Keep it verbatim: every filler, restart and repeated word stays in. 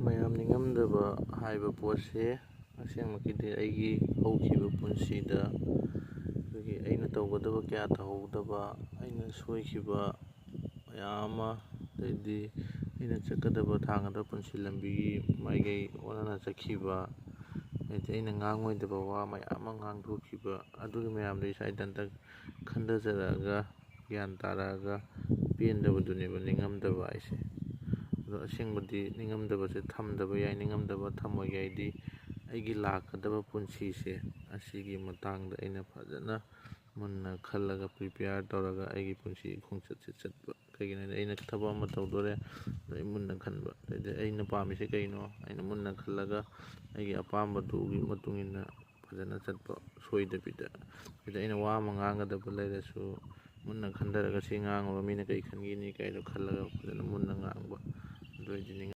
ꯃꯌꯥꯝ ꯅꯤꯡꯉꯝꯗꯕ ꯍꯥꯏꯕ ꯄꯣꯠꯁꯦ ꯑꯁꯦꯡꯕꯒꯤꯗꯤ ꯑꯩꯒꯤ ꯍꯧꯈꯤꯕ ꯄꯨꯟꯁꯤꯗ ꯑꯩꯈꯣꯏꯒꯤ ꯑꯩꯅ ꯇꯧꯒꯗꯕ ꯀꯌꯥ ꯇꯧꯍꯧꯗꯕ, ꯑꯩꯅ ꯁꯣꯏꯈꯤꯕ ꯃꯌꯥꯝ ꯑꯃ, ꯑꯗꯩꯗꯤ ꯑꯩꯅ ꯆꯠꯀꯗꯕ ꯊꯥꯡꯒꯗꯕ ꯄꯨꯟꯁꯤ ꯂꯝꯕꯤꯒꯤ ꯃꯥꯏꯀꯩ ꯑꯣꯟꯅꯅ ꯆꯠꯈꯤꯕ, ꯑꯗꯩꯗꯤ ꯑꯩꯅ ꯉꯥꯡꯉꯣꯏꯗꯕ ꯋꯥ ꯃꯌꯥꯝ ꯑꯃ ꯉꯥꯡꯊꯣꯛꯈꯤꯕ, ꯑꯗꯨꯒꯤ ꯃꯌꯥꯝꯗꯣ ꯏꯁꯥ ꯏꯊꯟꯇ ꯈꯟꯊꯖꯔꯛꯑꯒ, ꯒ꯭ꯌꯥꯟ ꯇꯥꯔꯛꯑꯒ ꯄꯦꯟꯗꯕꯗꯨꯅꯦꯕ ꯅꯤꯡꯉꯝꯗꯕ ꯍꯥꯏꯁꯦ꯫ ꯑꯗꯣ ꯑꯁꯦꯡꯕꯗꯤ ꯅꯤꯡꯉꯝꯗꯕꯁꯦ ꯊꯝꯗꯕ ꯌꯥꯏ, ꯅꯤꯡꯉꯝꯗꯕ ꯊꯝꯃꯣꯏꯒꯦ ꯍꯥꯏꯗꯤ ꯑꯩꯒꯤ ꯂꯥꯛꯀꯗꯕ ꯄꯨꯟꯁꯤꯁꯦ ꯑꯁꯤꯒꯤ ꯃꯇꯥꯡꯗ ꯑꯩꯅ ꯐꯖꯅ ꯃꯨꯟꯅ ꯈꯜꯂꯒ, ꯄ꯭ꯔꯤꯄꯦꯌꯥꯔ ꯇꯧꯔꯒ ꯑꯩꯒꯤ ꯄꯨꯟꯁꯤ ꯈꯣꯡꯆꯠꯁꯦ ꯆꯠꯄ꯫ ꯀꯩꯒꯤꯅꯣ ꯍꯥꯏꯗꯤ ꯑꯩꯅ ꯊꯕꯛ ꯑꯃ ꯇꯧꯗꯣꯔꯦ, ꯑꯗꯣ ꯑꯩ ꯃꯨꯟꯅ ꯈꯟꯕ, ꯑꯗꯩꯗꯤ ꯑꯩꯅ ꯄꯥꯝꯃꯤꯁꯦ ꯀꯩꯅꯣ, ꯑꯩꯅ ꯃꯨꯟꯅ ꯈꯜꯂꯒ ꯑꯩꯒꯤ ꯑꯄꯥꯝꯕꯗꯨꯒꯤ ꯃꯇꯨꯡ ꯏꯟꯅ ꯐꯖꯅ ꯆꯠꯄ ꯁꯣꯏꯗꯕꯤꯗ꯫ ꯁꯤꯗ ꯑꯩꯅ ꯋꯥ ꯑꯃ ꯉꯥꯡꯒꯗꯕ ꯂꯩꯔꯁꯨ ꯃꯨꯟꯅ ꯈꯟꯊꯔꯒ ꯁꯤ ꯉꯥꯡꯉꯨꯔ ꯃꯤꯅ ꯀꯔꯤ ꯈꯟꯈꯤꯅꯤ ꯀꯥꯏꯗꯣ ꯈꯜꯂꯒ ꯐꯖꯅ ꯃꯨꯟꯅ ꯉꯥꯡꯕ꯫ ꯑꯗꯨ ꯑꯣꯏꯗꯤ ꯅꯤꯡ